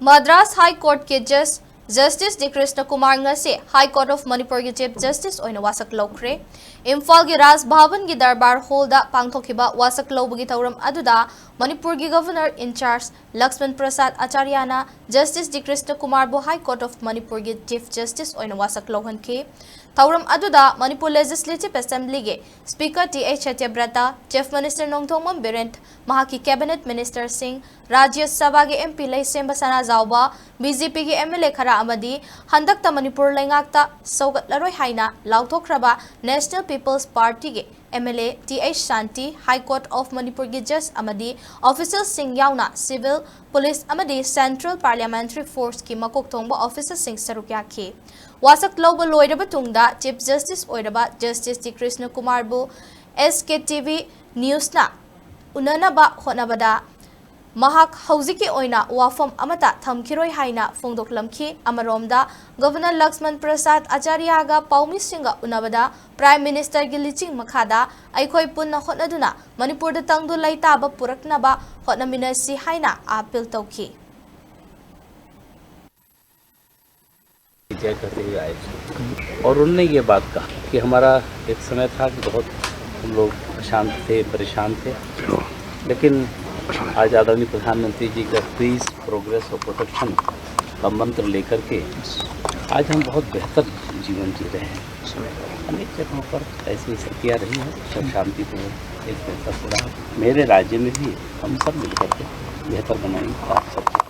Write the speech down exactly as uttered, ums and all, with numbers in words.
ꯃꯗ꯭ꯔꯥꯁ ꯍꯥꯏ ꯀꯣꯔꯠꯀꯤ ꯖꯖ justice D Krishna Kumar ꯉꯁꯤ ꯍꯥꯏ court of ꯃꯅꯤꯄꯨꯔꯒꯤ chief justice ꯑꯣꯏꯅ ꯋꯥꯁꯛ ꯂꯧꯈ꯭ꯔꯦ꯫ ꯏꯝꯐꯥꯜꯒꯤ ꯔꯥꯖ ꯚꯕꯟꯒꯤ ꯗꯔꯕꯥꯔ ꯍꯣꯜꯗ ꯄꯥꯡꯊꯣꯛꯈꯤꯕ ꯋꯥꯁꯛ ꯂꯧꯕꯒꯤ ꯊꯧꯔꯝ ꯑꯗꯨꯗ ꯃꯅꯤꯄꯨꯔꯒꯤ ꯒꯚꯔꯅꯔ ꯏꯟꯆꯥꯔꯖ ꯂꯛꯁꯃꯟ ꯄ꯭ꯔꯁꯥꯗ ꯑꯆꯥꯔꯌꯥꯅ ꯖꯁꯇꯤꯁ ꯗꯤ ꯀ꯭ꯔꯤꯁꯅ ꯀꯨꯃꯥꯔꯕꯨ ꯍꯥꯏ ꯀꯣꯔꯠ ꯑꯣꯐ ꯃꯅꯤꯄꯨꯔꯒꯤ ꯆꯤꯐ ꯖꯁꯇꯤꯁ ꯑꯣꯏꯅ ꯋꯥꯁꯛ ꯂꯧꯍꯟꯈꯤ꯫ ꯊꯧꯔꯝ ꯑꯗꯨꯗ ꯃꯅꯤꯄꯨꯔ ꯂꯦꯖꯤꯁꯂꯦꯇꯤꯚ ꯑꯦꯁꯦꯝꯕ꯭ꯂꯤꯒꯤ speaker T H Satyabrata, chief minister Nongthombam Biren, ꯃꯍꯥꯛꯀꯤ ꯀꯦꯕꯤꯅꯦꯠ ꯃꯤꯅꯤꯁꯇꯔꯁꯤꯡ, ꯔꯥꯖ꯭ꯌ ꯁꯚꯥꯒꯤ M P Leishemba Sanajaoba, B J ꯄꯤꯒꯤ ꯑꯦꯝ ꯑꯦꯜ ꯑꯦ ꯈꯔ ꯑꯃꯗꯤ ꯍꯟꯗꯛꯇ ꯃꯅꯤꯄꯨꯔ ꯂꯩꯉꯥꯛꯇ ꯁꯧꯒꯠꯂꯔꯣꯏ ꯍꯥꯏꯅ ꯂꯥꯎꯊꯣꯛꯈ꯭ꯔꯕ ꯅꯦꯁꯅꯦꯜ ꯄꯤꯄꯜꯁ ꯄꯥꯔꯇꯤꯒꯤ M L A T H Shanti, high court of ꯃꯅꯤꯄꯨꯔꯒꯤ ꯖꯖ ꯑꯃꯗꯤ ꯑꯣꯐꯤꯁꯤꯌꯦꯜꯁꯤꯡ ꯌꯥꯎꯅ ꯁꯤꯚꯤꯜ, ꯄꯨꯂꯤꯁ ꯑꯃꯗꯤ ꯁꯦꯟꯇ꯭ꯔꯦꯜ ꯄꯥꯔꯂꯤꯌꯥꯃꯦꯟꯇꯔꯤ ꯐꯣꯔꯁꯀꯤ ꯃꯀꯣꯛ ꯊꯣꯡꯕ ꯑꯣꯐꯤꯁꯔꯁꯤꯡ ꯁꯔꯨꯛ ꯌꯥꯈꯤ꯫ ꯋꯥꯁꯛ ꯂꯧꯕ ꯂꯣꯏꯔꯕ ꯇꯨꯡꯗ ꯆꯤꯐ ꯖꯁꯇꯤꯁ ꯑꯣꯏꯔꯕ ꯖꯁꯇꯤꯁ ꯗꯤ ꯀ꯭ꯔꯤꯁꯅ ꯀꯨꯃꯥꯔꯕꯨ ꯑꯦꯁ ꯀꯦ ꯇꯤ ꯚꯤ ꯅ꯭ꯌꯨꯁꯅ ꯎꯅꯅꯕ ꯍꯣꯠꯅꯕꯗ ꯃꯍꯥꯛ ꯍꯧꯖꯤꯛꯀꯤ ꯑꯣꯏꯅ ꯋꯥꯐꯝ ꯑꯃꯠꯇ ꯊꯝꯈꯤꯔꯣꯏ ꯍꯥꯏꯅ ꯐꯣꯡꯗꯣꯛꯂꯝꯈꯤ꯫ ꯑꯃꯔꯣꯝꯗ, ꯒꯚꯔꯅꯔ ꯂꯛꯁꯃꯟ ꯄ꯭ꯔꯁꯥꯗ ꯑꯆꯥꯔꯌꯥꯒ ꯄꯥꯎꯃꯤꯁꯤꯡꯒ ꯎꯅꯕꯗ ꯄ꯭ꯔꯥꯏꯝ ꯃꯤꯅꯤꯁꯇꯔꯒꯤ ꯂꯤꯆꯤꯡ ꯃꯈꯥꯗ ꯑꯩꯈꯣꯏ ꯄꯨꯟꯅ ꯍꯣꯠꯅꯗꯨꯅ ꯃꯅꯤꯄꯨꯔꯗ ꯇꯪꯗꯨ ꯂꯩꯇꯥꯕ ꯄꯨꯔꯛꯅꯕ ꯍꯣꯠꯅꯃꯤꯟꯅꯁꯤ ꯍꯥꯏꯅ ꯑꯥꯄꯤꯜ ꯇꯧꯈꯤ꯫ जय कहते हुए आए थे। और उनने ये बात कहा कि हमारा एक समय था कि बहुत हम लोग अशांत थे, परेशान थे, लेकिन आज आदरणीय प्रधानमंत्री जी का पीस, प्रोग्रेस और प्रोटेक्शन का मंत्र लेकर के आज हम बहुत बेहतर जीवन जी रहे हैं। अनेक जगहों पर ऐसी स्थितियाँ रही हैं, सब शांतिपूर्वक एक बेहतर हो रहा है। मेरे राज्य में भी हम सब मिलकर के बेहतर बनाएंगे। आप सबको